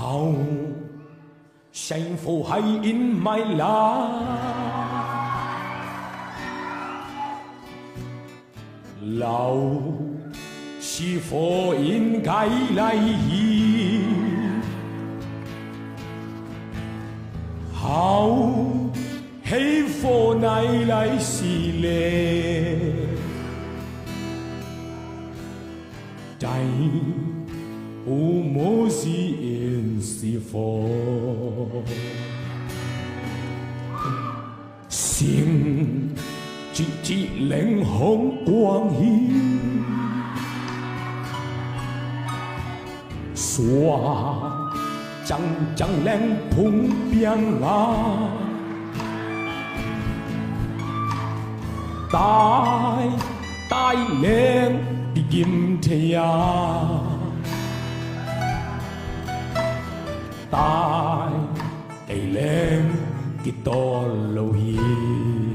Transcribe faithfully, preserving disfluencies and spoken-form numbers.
I'll shine for high in my life. Lau si for in kai lai hi. Hau hei for nai lai si le. Dai u mo zi in si for. Sing cih cih leng hong kuang hi. Sua cang cang leng phung piang la. Tai tai leng kigim thei a. Tai ei leng kitawl lo hi.